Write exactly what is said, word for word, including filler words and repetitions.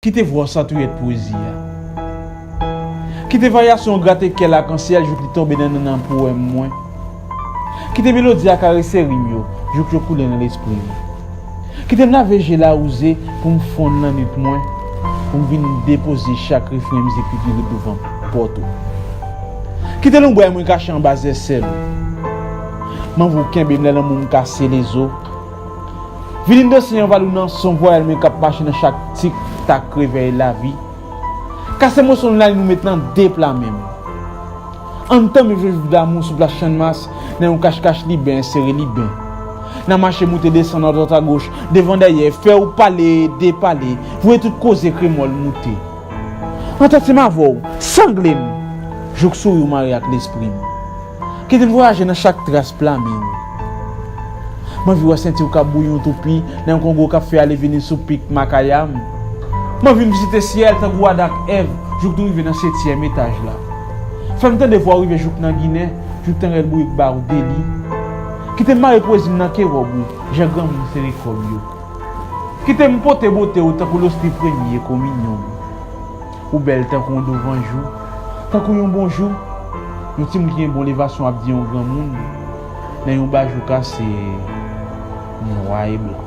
Kite vwa w satouyèt pwezi a. Kite varyasyon w grate kè lakansyèl jouk li tonbe nan nannan powèm mwen. Kite melodi a karese rim yo jouk yo koule nan lespri m. Kite m lave je lawouze pou m fonn nan nwit mwen, pou m vin depoze chak refren mizik li ki ret douvan pòt ou. Kite lonbray mwen kache anba zèsèl ou. M anvi w kenbe m lè lanmou m kase lezo. Vin endosen yon valou nan son vwayèl mwen k ap mache nan chak tik tak revèy lavi. Kase moso nan lalin ou met nan de pla men m. Ann tanmen vle viv damou sou plas Channmas, nan yon kachkach liben, sere liben. Nan mache moute desann adwat agoch, devan dèyè, fè w pale, depale, voye tout koze kremòl moute. Antantyem avè w, sangle m, jouk souri w mare ak lespri m. Kite m vwayaje nan chak tras pla men w. M anvi wè senti w k ap bouyi yon toupi nan yon Kongo k ap fè ale vini sou pik Makaya m. M anvi m vizite syèl tankou Adan ak Èv jouk nou rive nan setyèm etaj la. Fè m tande vwa w rive jouk nan Ginen, jouk tanrèl bourik ba w deli. Kite m mare pwezi m nan ke wòb ou, jan granmoun sere kòb yo. Kite m pote bote w tankou losti premye kominyon m. Ou bèl tankou yon douvanjou, tankou yon bonjou. Yon timoun ki gen bon levasyon ap di yon granmoun, nan yon bajou kase nwa e blan.